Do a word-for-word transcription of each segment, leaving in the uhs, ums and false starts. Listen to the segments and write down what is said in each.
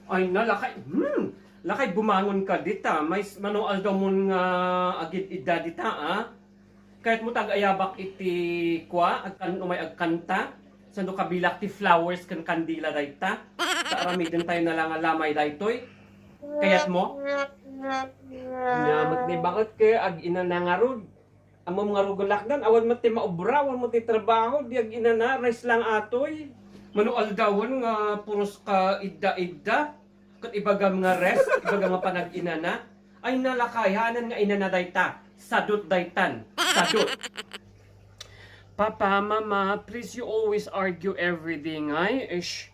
Ay na, lakay, hmm, lakay bumangon ka dita. May s-, mano aldaw mon nga agid-idda dita, ah? Kayat mo ta agayabak iti kua, agkan-, umay agkanta? Sando kabilak ti flowers ken kandila dayta? Ta aramiden tayo na lang a lamay daytoy. Kayat mo? Nya met ni baket ke ag-inana ngarud. Ammom nga rugelakdan, awan met ti maubra, awan met ti trabaho, di ag-inana, rest lang atoy. Mano aldawen nga puros ka idda-idda, ket ibagam nga rest, ibagam nga panag-inana. Ay nalakay, haanan nga inana dayta. Sadut daytan. Sadut. Papa, Mama, please, you always argue everything, ay? Ish.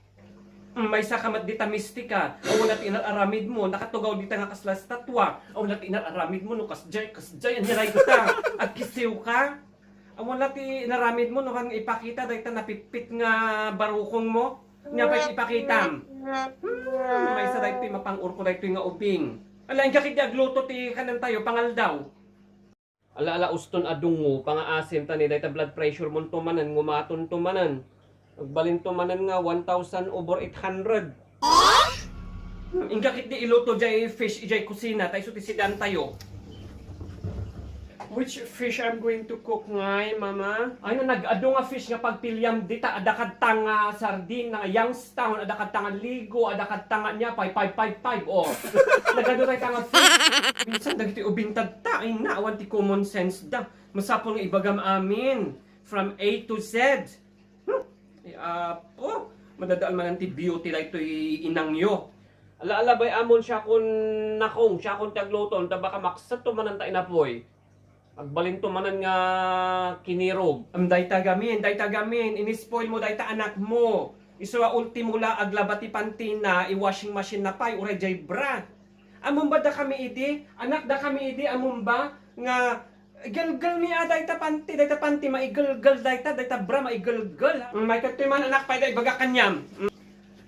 Mm, maysa ka met dita mistika. Awan ti inar-aramid mo, nakatugaw dita nga kasla estatua. Awan ti inar-aramid mo, no kasjay, kasjay, ania dayta. Agkisiw ka. Awan ti inaramid mo, no, han ipakita, dayta napitpit nga barukong mo. Nia pay ti ipakitam. Hmm, maysa daytoy, mapang-urko daytoy nga ubing. Ala, inka ketdi agluto ti kanan tayo, pangaldaw. Ala, ala, uston a dungo, pangaasim ta ni dayta blood pressure mon to manen, ngumaton to manen. Agbalin to manen nga one thousand over eight hundred. Hmm, inka ketdi iluto jay fish ijay kusina, ta isu ti sidan tayo. Which fish I'm going to cook ngay, Mama? Ay, no, nag-adu nga fish nga pagpiliam dita, adda kadta nga sardina, nga Youngstown, adda kadta nga Ligo, adda kadta nga nia pay, five five five, oh. Nagadu dayta nga fish. Minsan dagiti ubing tatta, ay na, awan ti common sense da. Masapul nga ibagam amin, from A to Z. Hmm. Ay, apo, madadaal manen ti beauty daytoy inangyo. Ala, ala, bay, amon siakon nakong, siakon ti agluton, ta baka maksetto manen ta inapoy. Agbalinto manen nga kinirog. Am, dayta gamin, dayta gamin, inispoil mo dayta anak mo. Isu a ultimo la aglaba ti pantina, i-washing machine na pay, uray jay bra. Ammom ba dakami idi, anak, dakami idi, ammom ba nga igelgel mi a dayta panti, dayta panti maigelgel dayta, dayta bra maigelgel. Mm, may kattoy man, anak, pay da ibaga kaniam. Mm.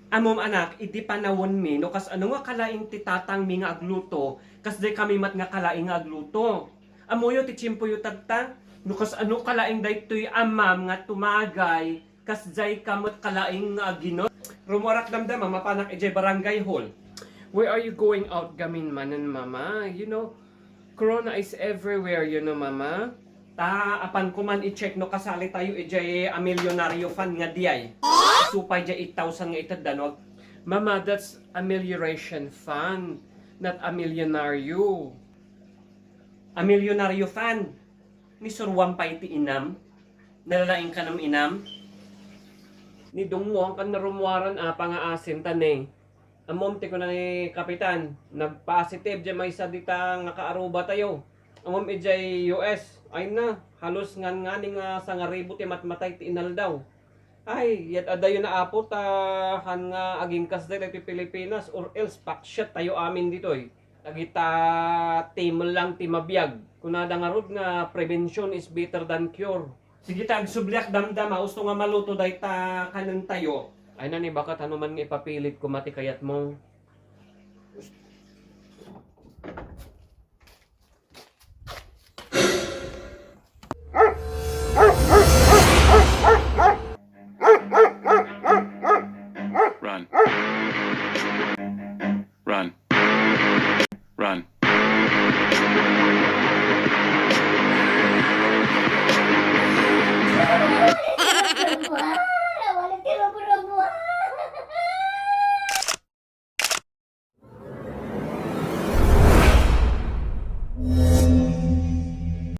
Ammom, anak, idi panawen mi, no kas ano nga kalaing ti tatang mi nga agluto, kas jay kami met nga kalaing nga agluto. Ammoyo ti tiempoyo tatta, no kas ano kalaing daytoy amam nga tumagay, kas jay ka met kalaing nga agino. Rumuarak damdama, mapanak ijay barangay hall. Where are you going out gamin manen, Mama? You know, Corona is everywhere, you know, Mama. Ta, apan ko man i-check no kasali tayo ijay a milyonaryo fund nga diay. Supay jay eight thousand nga itedda, no? Mama, that's amelioration fund, not a milyonaryo. A milyonaryo fund. Ni suruam pay ti inam. Nalalaing kanam inam. Ni dungmo, angkan narumuaran a pangaasim ta ne. Ammom ti kuna ni Kapitan, nagpositive jay maysa dita nga kaaruba tayo. Ammom ijay U S, ay na, halos ngan-ngani nga sangaribu ti matmatay ti inaldaw. Ay, yat adayo na, Apo, ta han nga agingkas daytoy ti Pilipinas, or else paksiat tayo amin ditoy. Dagita timel lang ti mabiag. Kunada ngarud nga prevention is better than cure. Sige ta, agsubliak damdama, usto nga maluto dayta kanen tayo. Ay na ni baket, ano man nga ipapilit ko, mati kayat mo. Run.